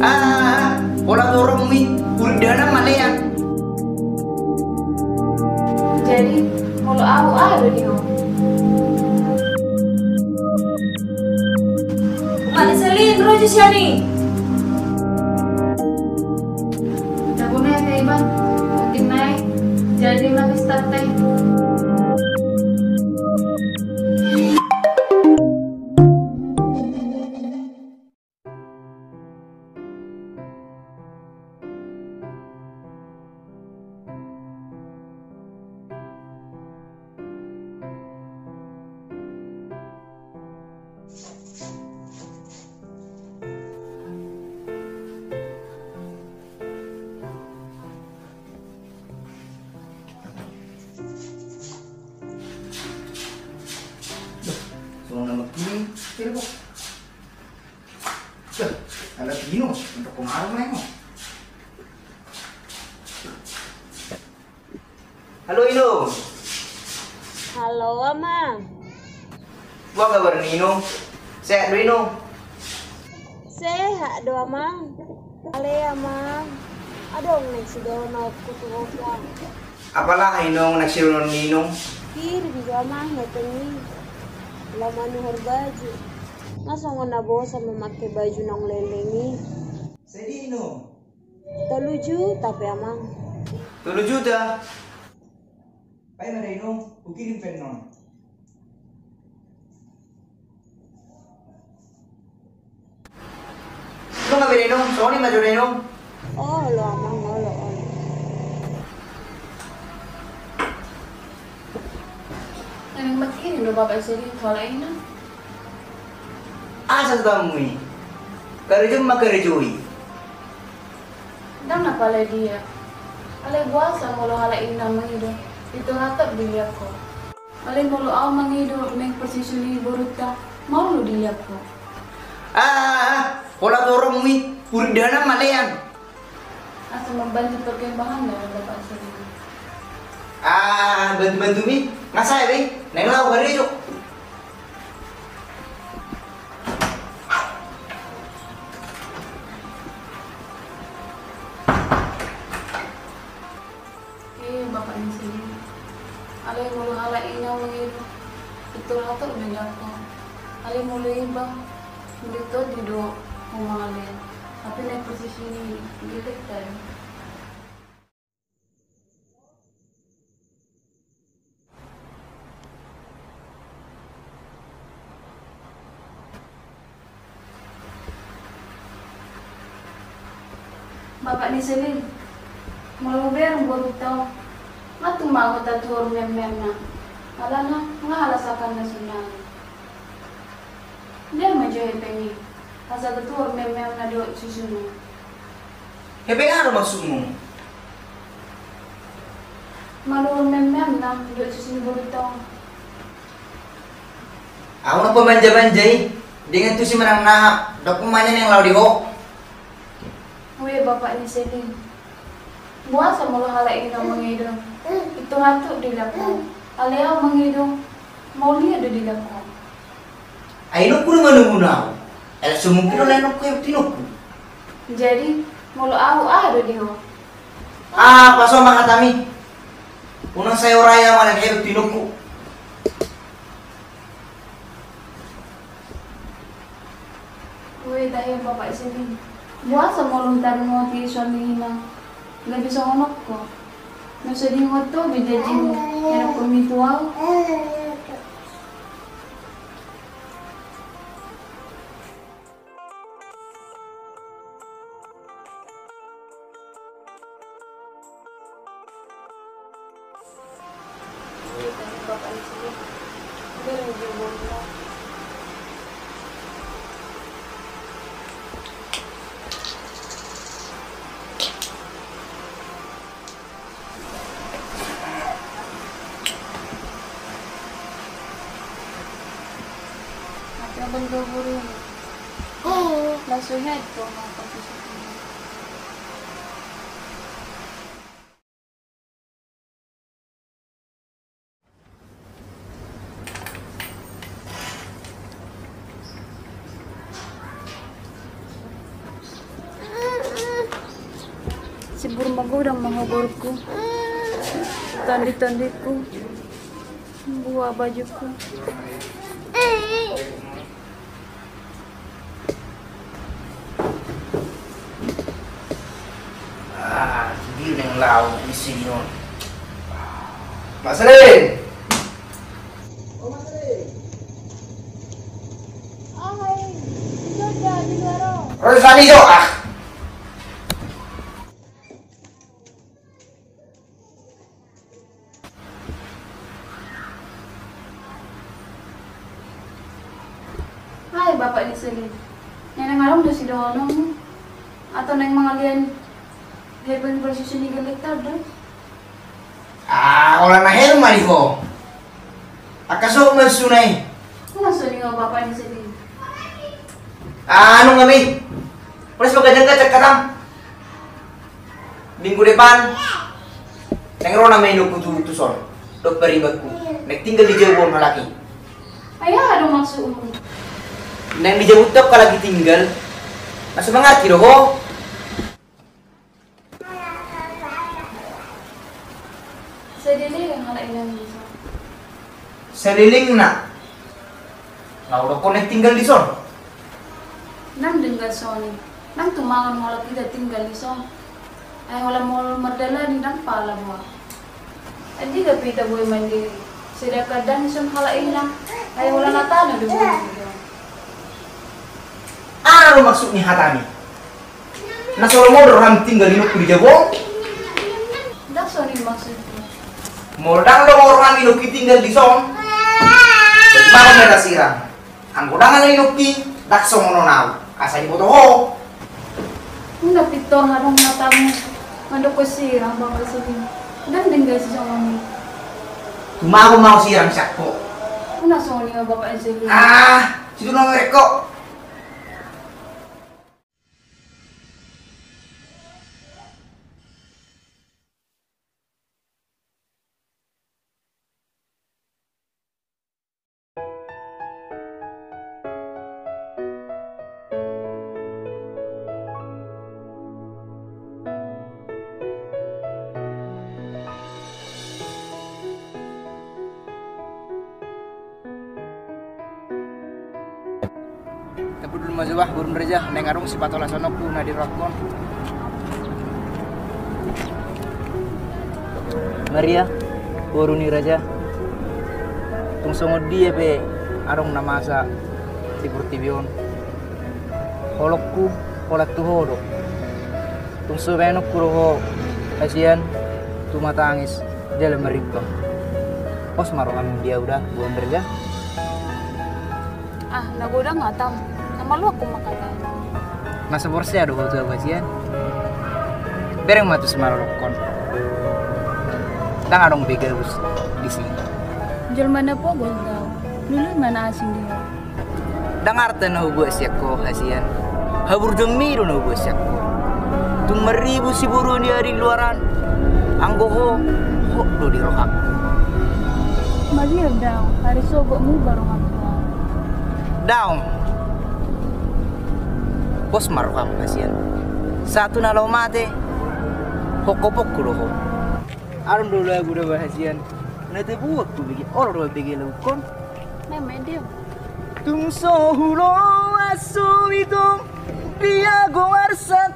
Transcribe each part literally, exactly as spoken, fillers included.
Ah, pola torongmu i, urik dahanan malean. Jadi, molo au aha do di ho? Omak ni Selin, ro jo sian i. Tabona ya, Iban. Penting nai. Jadi, mami start, tai. Songon na mangkirim, kira kok. Dah, ala Ino, untuk kemarin main. Halo, Ino. Halo, Amang. Boha kabar ni, Ino? Sehat do, Ino? Sehat do, Amang. Ale, Amang. Adong naeng sidohononku tu ho, Amang. Apala, Ino, naeng sidohonon ni, Ino? Kirim jo, Amang, hepeng i. Laho manuhor baju. Nga songon na bosan mamake baju naung leleng i. Sadia, Ino? Tolu juta pe, Amang. Tolu juta? Baen ma da, Ino, hukirim pe annon. Olo, nga bere, Ino, songon i ma jo da, Ino. Olo, Amang, olo, olo. Naeng mangkirim do Bapak Selin tu halak ina. Asa tamu i. Karejo ma karejo i. Ndang na pala dia. Alai boasa molo halak ina mangido, pintor hatop dilehon ho. Alai molo au mangido naeng portibi ni borunta, maol do dilehon ho. Ah, ah, ah, pola torongmu i, urik dahanan malean. Asa mambantu perkembangan na Bapak Selin. Ah, bantu-bantu mi, nga sae be, naeng laho karejo. Eh, Bapak ni Selin. Alai molo halak ina mangido, pintor hatop dilehon ho. Alai molo iba, molo todi do ho mangalean. Tapi naeng portibi ni borunta i. Bapak ni Selin, molo hubereng borunta on, nga tung mago tatuhor mememna. Alana nga halasakan na sonari. Dia ma jo hepeng i, asa tatuhor mememna dohot susuna. Hepeng aha do maksudmu? Manuhor mememna dohot susu ni borunta on. Au na pamanja-manja i, dengan tusi manang na, dok umanya naeng laho di ho. Ue, Bapak ni Selin. Boasa molo halak ina mangido, pintor hatop dilehon ho. Alai au mangido, maol do dilehon ho. Ai inongku do manungkun au. Ai so mungkin do lae inongku, inongku. Jadi, molo au aha do di ho? Ah, paso ma hatami. Unang sai orai au manang hidop inongku. Ue, tahe Bapak Selin. Boasa molo hutarmoti suami ina? Gabe songon on ho. Masa di ho tu be janjimu, hidop ho mitu au. Ate abang do buru. Langsung head ko ma posisi. Burung magodang ma ho borungku. Tondi-tondingku. Buha bajungku. Ah, dia yang lawan di sini, non. Mak Selin! Ro di sini jo, ah. Hai, bapak ni Selin. Naeng adong do sidohononmu? Atau naeng mangalian hepeng bersusun ni gelek tado? Ah, holan na hel ma di ho. Angka so ma suna i. Unang so ni ho bapak ni Selin. Ah, anu ngami. Pres bagajang-gajang katam. Minggu depan naeng ro nama inongku tu, tu son. Dohot paribanku. Naeng tinggal di jabu on halak i. Ai aha do maksudmu? Naeng di jabu on halak i tinggal. Na so mangarti do ho. Saleleng halak i naeng di son. Salelengna. Nga hudokkon naeng tinggal di son. Ndang denggan songon i. Ndang tumangon molo hita tinggal di son. Ai holan molo mardalani ndang pala boha. Andigan pe hita boi mandiri. Sedangkan ndang di son halak i na. Ai holan na tano do boi mandiri. Aha do maksud ni hatami? Na so lomo do roham tinggal inongku di jabu on? Ndang songon i maksudku. Molo ndang lomo roham inongki tinggal di son, baen ma ho ma hita sirang. Anggo ndang ala inongki, ndang songon on au. Asa diboto ho. Unang pintor adong hatamu mandokkon sirang bapak Selin. Ndang denggan songon i. Tumagon ma ho sirang sian ho. Unang songon i ma bapak Selin. Ah, situ nang rek ho. Tapudul ma jo bah, boru ni raja, naeng adong sipatolasononku na di rohangkon. Maria, boru ni raja. Tung songon dia pe adong na masa di portibi on, holongku holan tu ho do. Tung so baenonku do ho hasian, tumatangis jala marimbang. Pos ma roham di au da, boru ni raja. Ah, na godang hatam. Na maluahon ma hata. Na so porsea do ho tu au hasian. Bereng ma tusi marolokkon. Ndang adong be gabus disi. Jolma na pogos do au. Lului ma na asing di ho. Ndang arta na hubuat sian ho hasian. Haburjuanmi do na hubuat sian ho. Tung marribut siboruon ni ari luaran. Anggo ho, hot do di rohangku. Mabiar daong, ari sogot muba rohangku. Daong. Pos ma roham hasian. Sahat tu na laho mate, hongkophongku do ho. Adong do lagu da bah hasian. Na tabuat hubege, olo do hubege lagu on. Memang dia. Tung so huloas so ito dia goar sat.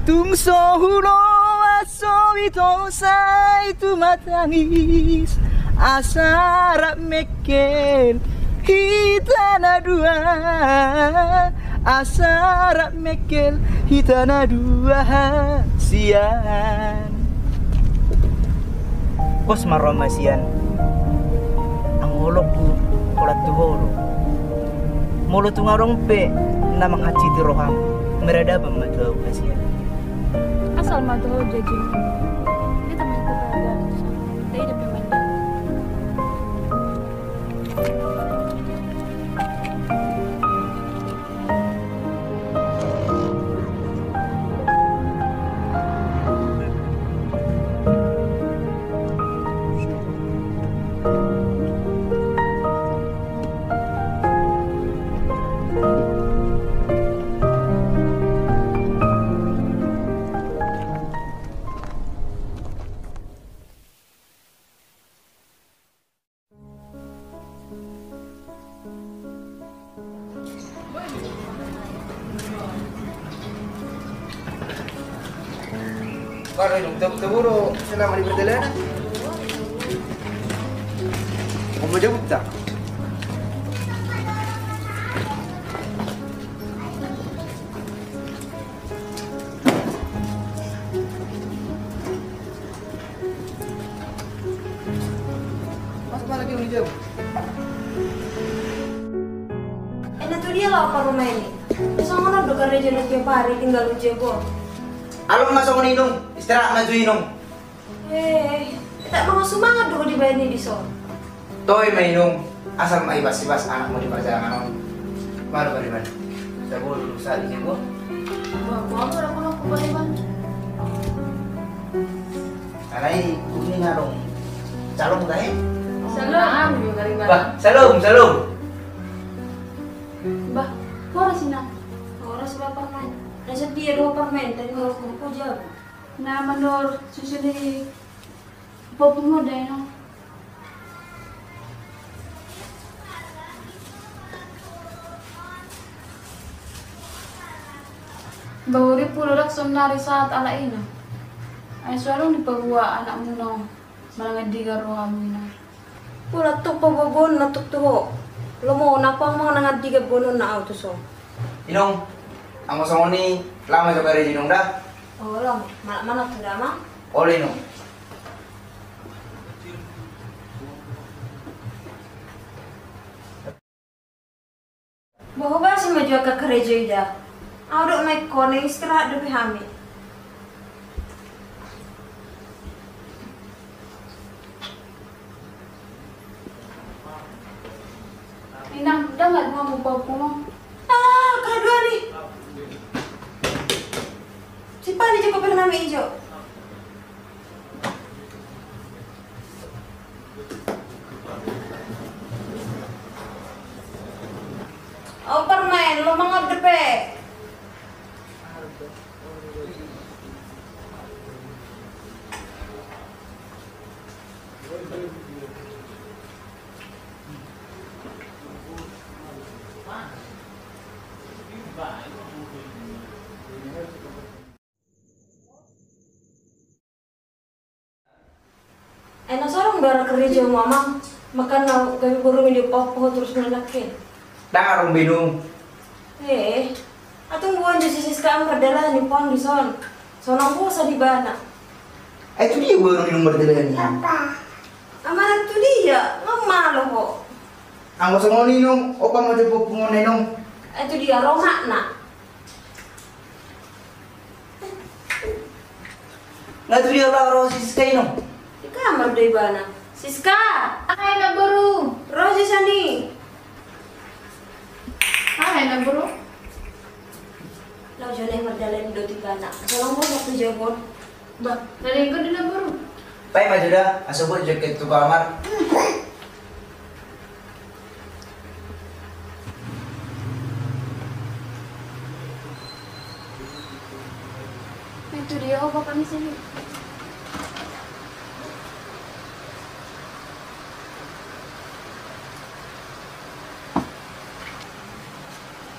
Tung so huloas so ito sai tumatangis. Asa rap mengkel hita na dua. Asa rap mengkel hita na dua hasian. Pos ma roham hasian. Anggo holongku holan tu ho do. Molo tung adong pe na manghansiti roham, maradaban ma tu au hasian. Asal ma tu ho jajina. Dia teman kita ada. Dia hidup di mana? Baru hidup, tabo, tabo do selama di perjalanan. Kamu jemput tak? Masuk lagi, Om Ijo. Eh, na tu dia laho parumaen i? Songon on do karejo na tiap ari tinggal di jabu on. Alum ma songon i, Inong. Istirahat ma jo, Inong. Eh, tak mangasumangan do ho dibaen i dison. Toe ma, Inong, asal ma ibas-ibas anakmu di parjalangan on. Malo bari bari. Sabar dulu, sa di jabu. Bah, bah, bah, bah, bah, bah, bah. Alai, kuning adong. Calon tahe? Salam. Bah, salam, salam. Bah, horas, Inang. Horas, bah, parumaen. Na sadia do parumaen, tadi mau ke jabu. Na mandor susu di popung modai no. Bahuri pulo dak sonari sahat ala ina. Ai so adong dipaboa anakmuna on manang andigan rohamu, Inang. Pula tuk paboa boanonna tuk tu ho. Lomo na pang manang andigan boanonna au tuson. Inong, anggo songon i, laho ma jo karejo, Inong, da. O, laho ma. Mana, mana tu da, Amang? Olo, Inong. Bah, hubahen ma jo angka karejo i da. Au do maek ho, naeng istirahat dope hami. Inang, ndang adong hamu paompungmu? Ah, kaduan i. Sipani jo koper nami ijo. Au parumaen, lomo mangan dope. Eh, na so adong do arah karejo, Amang? Makana gabe boru mi diopahon ho torus nangkin. Ndang adong be, Inong. Eh, atung boan jo si Siska mardalani pang dison. Sonang bosa do ibana. Ai tu dia boan, Inong, mardalani? Papa. Amana tu dia, ngamalo ho. Anggo songon i, Inong, opa ma jo popung on, Inong. Ai tu dia, ro makna. Nga tu dia laho ro si Siska, Inong? Di kamar do ibana. Siska! Aha, Inang boru? Ro jo sian i. Aha, Inang boru? Laho jo na i mardalani dohot ibana. Sonang bosa tu jabu on. Bah, na denggan do, Inang boru. Paima jo da, asa bot jo ke tu kamar. Itu dia, oh, bapaknya sini.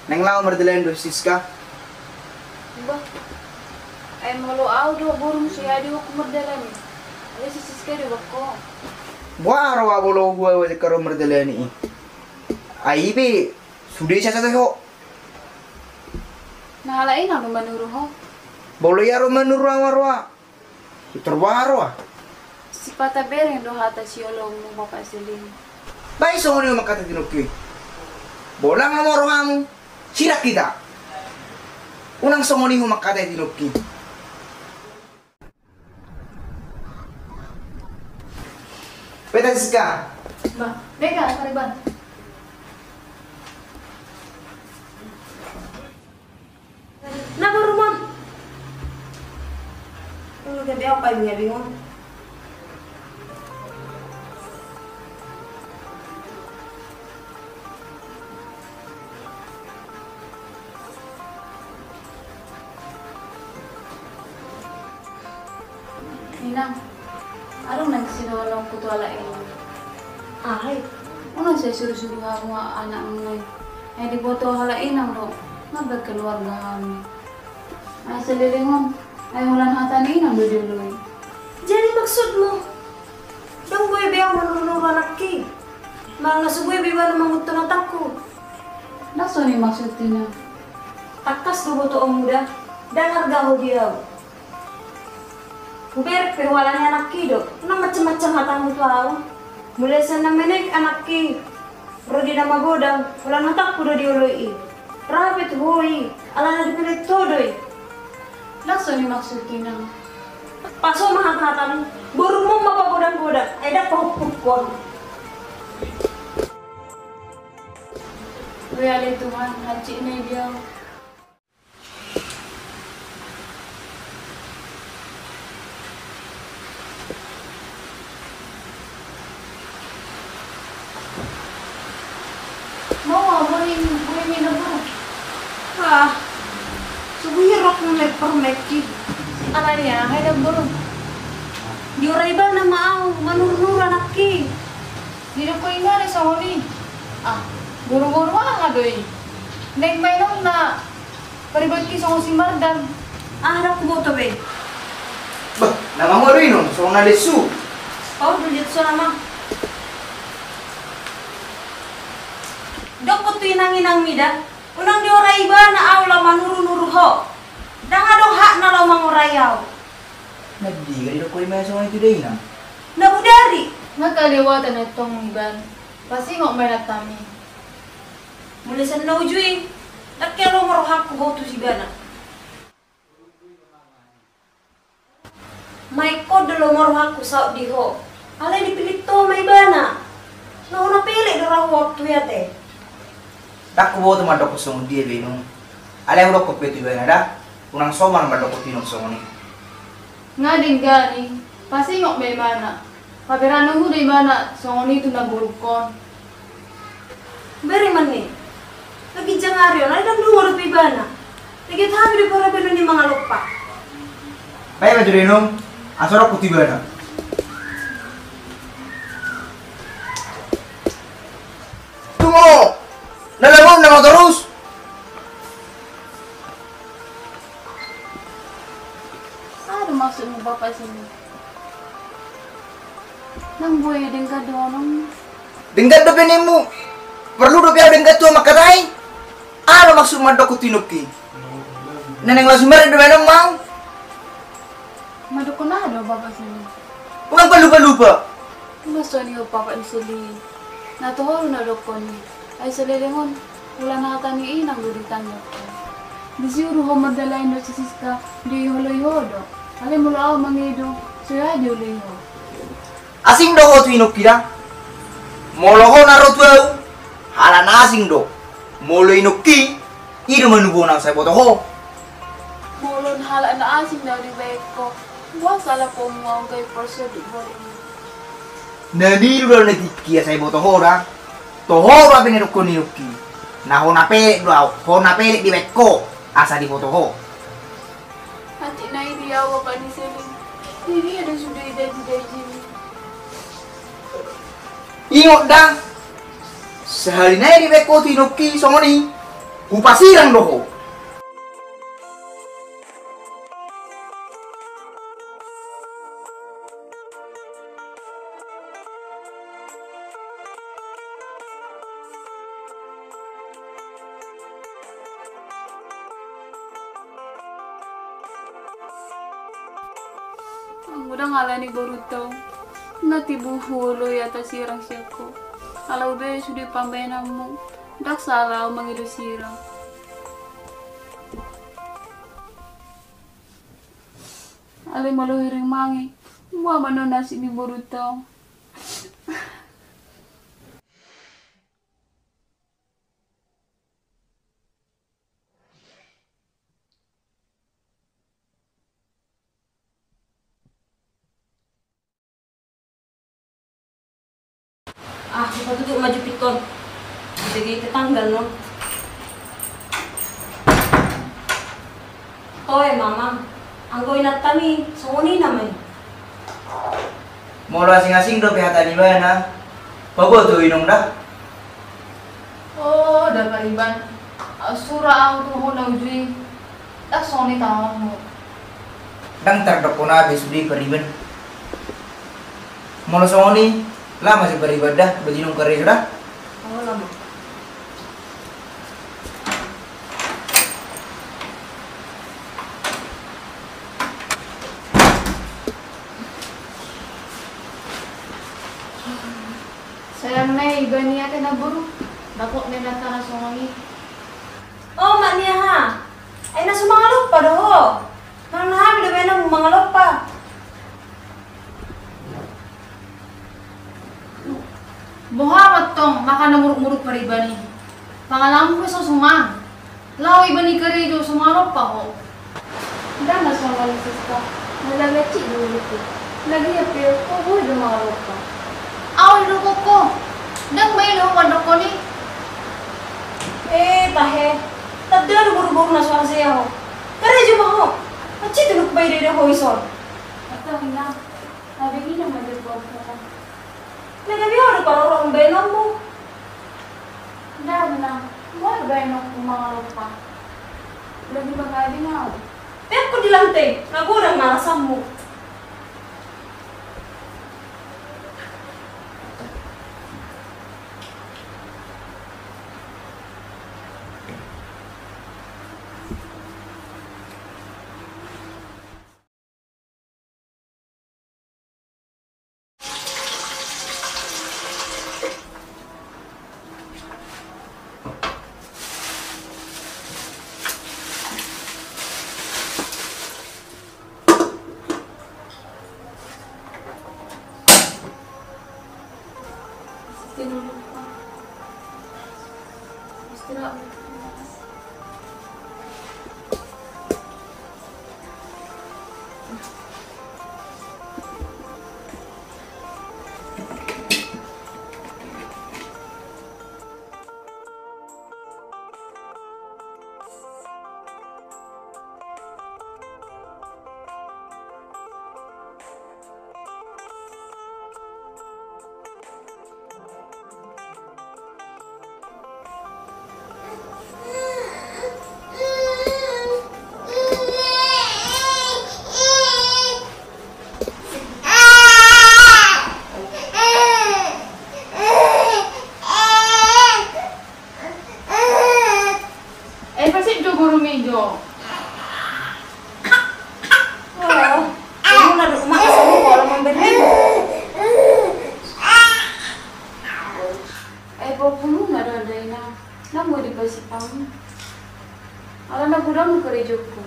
Naeng laho mardalani do si Siska? Bah, ai molo au do borum, so hea do ho mardalani. Alai si Siska do bangko. Boha roha molo hua jaka ro mardalani i? Ai i pe sude sasa ho. Na halak i na do manuru ho. Molo ia ro manuru au, roha. Tor boha roha? Sipata bereng do hata siolomu, Bapak Selim. Ba i songon i ho mangkatai tinungki. Bolang ma rohamu. Sirang hita. Unang songon i ho mangkatai tinungki. Beta Siska. Bah, beta, pariban. Na borumon. Ulu gabe au paimia bingung. Inang, adong na sidohononku tu halak i. Aha i? Unang sai suruh-suruh hamu anakmu i. Ai diboto halak i nang do, nga berkeluarga hami. Ai saleleng on, Ai holan hata ni inang do dioloi. Jadi maksudmu? Ndang boi be ahu manurunuru anakki? Manang na so boi be ibana manguntun hatangku? Ndang songon i maksudhu, Inang. Tangkas do botoonmu da, ndang arga ho di ahu. Huberek pe hualani anakki do, unang macam-macam hatamu tu ahu. Mulai sian na menek anakki ro di na magodang, holan hatangku do dioloi i. Ra pe tu ho i, alana dipillit ho do i. Ndang songon i maksudhu, Inang. Paso ma hata-hatamu, borummu ma pagodang-godang, ai ndang pahuphupkon. Oi ale Tuhan, hansit na i di ahu. Mau, mau ini, mau ini na, Bang. Ah, so boi rok na permeki. Alani aha i da, Bang? Diorai ibana ma ahu manurunuru anakki. Didok ho ibana songon i. Ah, boru-boru aha do i? Naeng ma inongna paribanki songon si Mardan. Ah, ndang huboto be. Bah, na mangual do inong, songon na lesu. Paut do liat so nama. Dokkon tu inang-inangmi da, unang diorai ibana ahu laho manurunuru ho. Ndang adong hakna laho mangorai ahu. Na di, nga didok ho ibana songon i tu da inang? Na budari. Nga kalewatan na tong ibana. Pasingot ma inantami. Mulai sian na uju i, ndang hea lomo rohangku ho tu ibana. Maingkon do lomo rohangku saut di ho. Alai dipillit ho ma ibana. Na hona pelek do ra ho tu i ate. Ndang huboto mandokkon songon dia be inong. Alai hudokkon pe tu ibana da, unang somal mandokkon tu inong songon i. Nga denggan i, pasingot ma ibana. Paberana huda ibana songon i tu na borungkon. Bere ma ni. Na ginjang ari on, ai ndang dua dope ibana. Liat hami do parabanon ni mangalompa. Bae ma tu da inong, asa dokkon tu ibana. Tumo! Na laho na ma torus. Aha do maksudmu, Bapak, sian i? Ndang boi denggan do ho nang. Denggan dope nimmu. Porlu dope ahu denggan tu ho mangkatai? Aha do maksudmu mandokkon tu inongki? Na naeng laho simardan do baenon ma ahu. Mandokkon aha do, Bapak, sian i? Unang palupa-lupa. Unang songon i ho, Bapak ni Seli. Na toho do na dokkon i. Ai saleleng on, holan hata ni inang do ditangihon. Disi do ho mardalahi dohot si Siska, dioloi ho do. Alai molo ahu mangido, so hea dioloi ho. Asing do ho tu inongki da. Molo ho na ro tu ahu, halak na asing do. Molo inongki, i do manubona asa diboto ho. Molo halak na asing do dibaen ho, boasa laho ho manggabe parsonduk borngin? Na nido do na tingki asa diboto ho da. Toho do hape na dokkon ni inongki. Na hona pelek do ahu, hona pelek dibaen ho asa diboto ho. Atik na i di ahu, Bapak ni Seli. Di dia do sude i daji-dajimi? Ingot da. Sahali nai dibaen ho tu inongki songon i, hupasirang do ho. Molo ndang alani borunta on, nga tibu huoloi hata sirang sian ho. Ala hubaen sude pambaenanmu, ndang sala ahu mangido sirang. Alai molo hirim angi, boha ma annon nasib ni borunta on. Ah, dipatutup ma jupit on. Dibege tetangga non. Toe, Mamang. Anggo inantami, songon i nama i. Molo asing-asing dope hata ni ibana, paboto inong da. O da pariban, sura ahu tu ho na uju i, ndang songon i taononmu. Ndang tardokkon be sude pariban. Molo songon i, laho ma sian pariban da, ba jinung karejo da. Sayang nai, ibana i ate na buruk, dapot nai na tara songon i. O, mak ni aha? Ai na so mangalompa do ho. Manang na hami do baenonmu mangalompa. Boha ma tong maka na muruk-muruk pariban i. Pangalamanmu pe so suman. Laho ibana i karejo so mangalompa ho. Ndang na songon i, Siska. Nda lagi hansit do ngolungku. Lagi ia pe ho boi do mangalompa. Ahu do dohonon ho. Ndang maila ho mandokkon i. E tahe. Tanda do boru-boru na so hasea ho. Karejo ma ho. Hansit do nunga huida ho dison. Atau inang. Abeg inang ma jabon ho. Na gabe ho do parorot baenonmu. Ndang, Inang, boi baenonku mangalompa. Lagi mangabing ahu. Peakku di lantai, na godang ma alasanmu. Eh, pasip jo guru mi jo. Oh, guru na duk maka sabu pola memberi. Eh, pokokna do ada ina. Nang mau dipasipang. Ala na godang karejongku.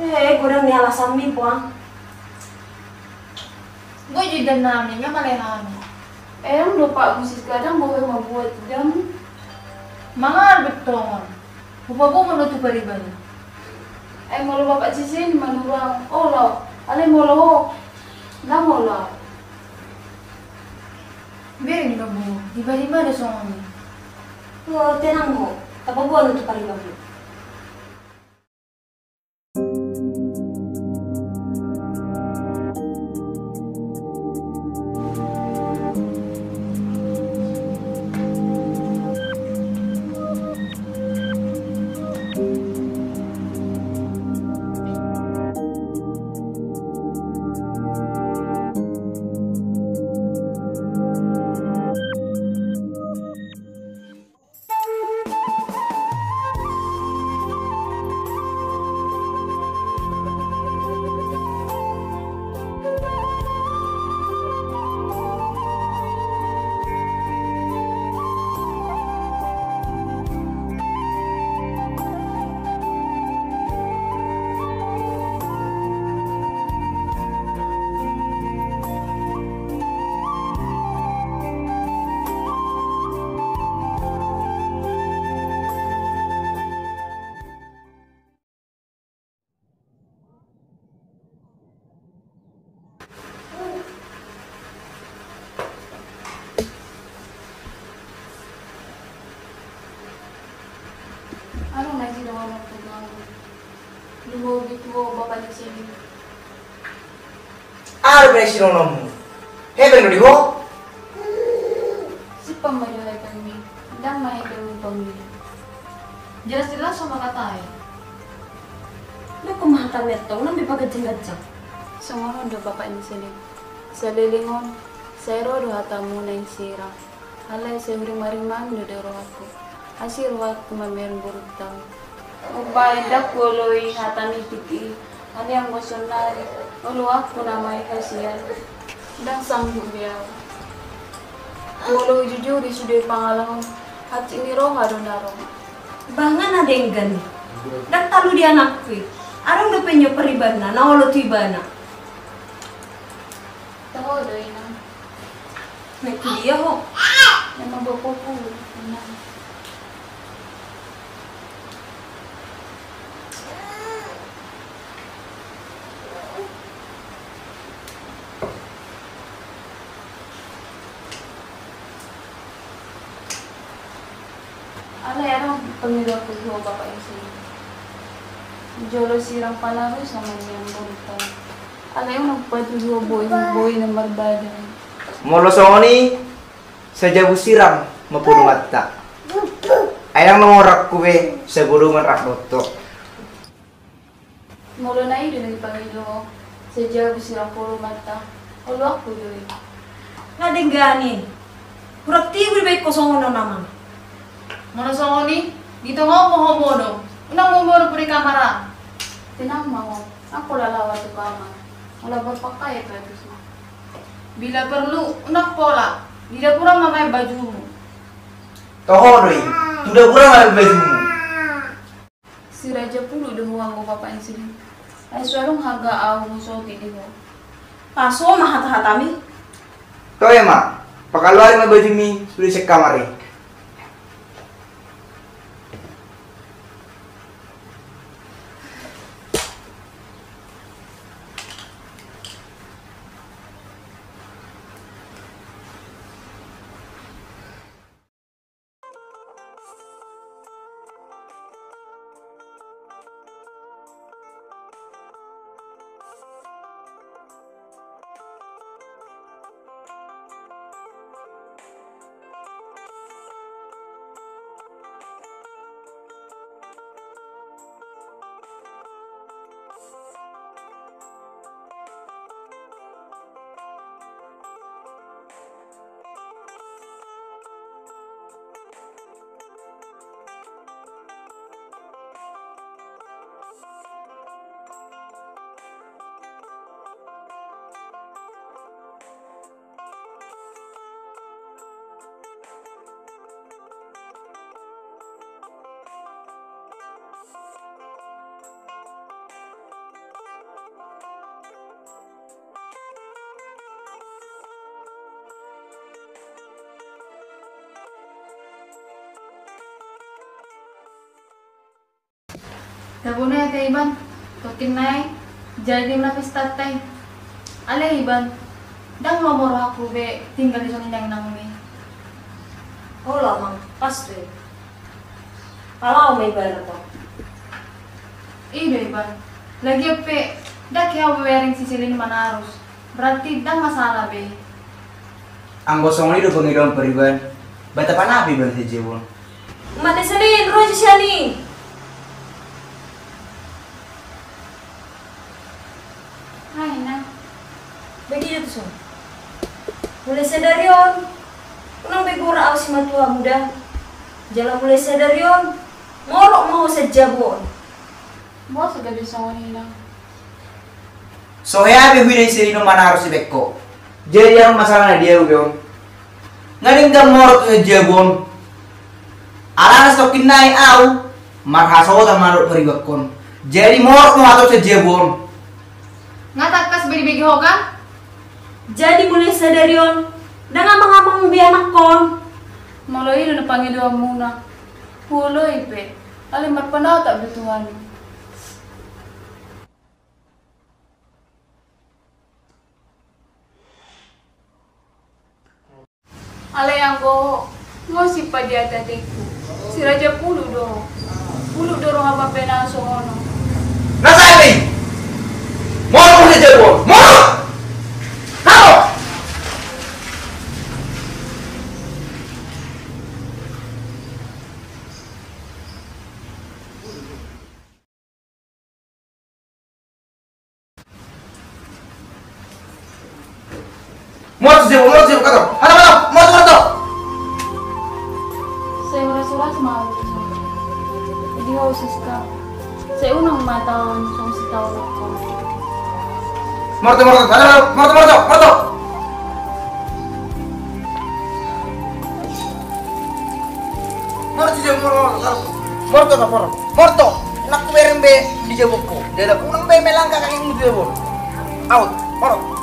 Eh, godang ni alasanmi, Puang. Boi jo idanami, nga male hami. Emang do Pak Gusis gadang bohe mambuat idam. Mangal betongon. Hupaboa ma ho tu pariban i. Ai molo Bapak Sise ni manurang, olo, alai molo ho, ndang olo. Bereng do bo, dibahen ma do songon i. Ho, tenang ho, tapaboa ho tu pariban i. Aha na sidonganonku, lumobi tu ho Bapak Sise. Aha do pe na sidonganonmu? Hepeng do di ho. Simpang ma jo hepengmi, ndang ma hepeng umpamina. Jelas-jelas ho mangkatai. Dokkon ma Tamian tong nang be paganjang-ganjang. Songon on do bapak ni Selin. Saleleng on, sai ro do hatamu naeng sirang. Alai sai hurimarimami do rohangku. Asi rohangku mamereng borunta. Umbahen ndang huoloi hata mitik i. Alai anggo saonnari, oloanku nama i hasian. Ndang sanggup be ahu. Molo hujujuri sude pangalaho, hansit ni roha do na ro. Bah, nga na denggan i. Ndang talu di anakku i. Adong dope nyo paribanna na olo tu ibana. Toho do, Inang. Naik tu dia ho. Memang bapak pulu, Inang. Alai adong pangidoanku tu ho bapak ni Selin. Jolo sirang panarus ma nian borunta. Alai unang patudu ho boi, boi na marbada. Molo songon i, sai jabu sirang ma podunganta. Ai ndang na morokku be, sai podungan rap dohot ho. Molo na i do na dipangido ho, sai jabu sirang podunganta, oloanku do i. Nga denggan i. Hurang tibu dibaen ho songon on, Amang. Molo songon i, di tongamu ho mono. Unang ho mono pudi kamar an. Tenang ma ho, nga pola laho ahu tu kamar. Molo berpakaian tu atas ma. Bila perlu, unang pola. Di dapur an ma maen bajumu. Toho do i. Tu dapur an ma maen bajumu. Si Raja Pulu do ho anggo bapak ni Selin. Ai so adong haga ahu husotik di ho. Paso ma hata-hatami. Toe ma, pakaluari ma bajumi sude sian kamar i. Tabo nai ate Iban, tongkin nai jadi ma pestanta i. Alai Iban, ndang lomo rohangku be tinggal di son i naeng na muli. Olo Amang, pas do i. Palaho ma ibana tong. I do Iban, lagian pe ndang hea hubereng si Selin manarus. Berarti ndang masalah be. Anggo songon i do pangidoan pariban, bata panapi Iban sian jabu on. Mate Selin, ro jo sian i. Hai na. Bagi jo tu son. Mulai sadari on, unang be gora ahu simatuamu da. Jala mulai sadari on, morok ma ho sian jabu on. Boasa gabe songon i na. So hea be huida i Selin on manarus dibaen ho. Jadi adong masalah na di ahu be on. Nga denggan morok tu sian jabu on. Alana satongkin nai ahu marhasohotan ma dohot paribanhon. Jadi morok ma ho sian jabu on. Nga tangkas be dibege ho kan? Jadi mulai sadari on, ndang amang-amang be anakhon. Molo i do na pangidoanmuna, huoloi pe. Alai marpanatap do Tuhan i. Alai anggo ho, nga ho simpang di ate-atengku. Si Raja Pulu do ho. Pulu do roha pambahenan songon on. Na sae be i. Morok ho sian jabu on. Morok! Morok! Taon, songon sitaon, songon sitaon. Morto, morto, morto, morto, morto. Morto, morto, morto, morto. Morto, morto, morto. Nang hubereng be di jabongku. Dia unang be melangkah kakimu di jabong. Out, morto.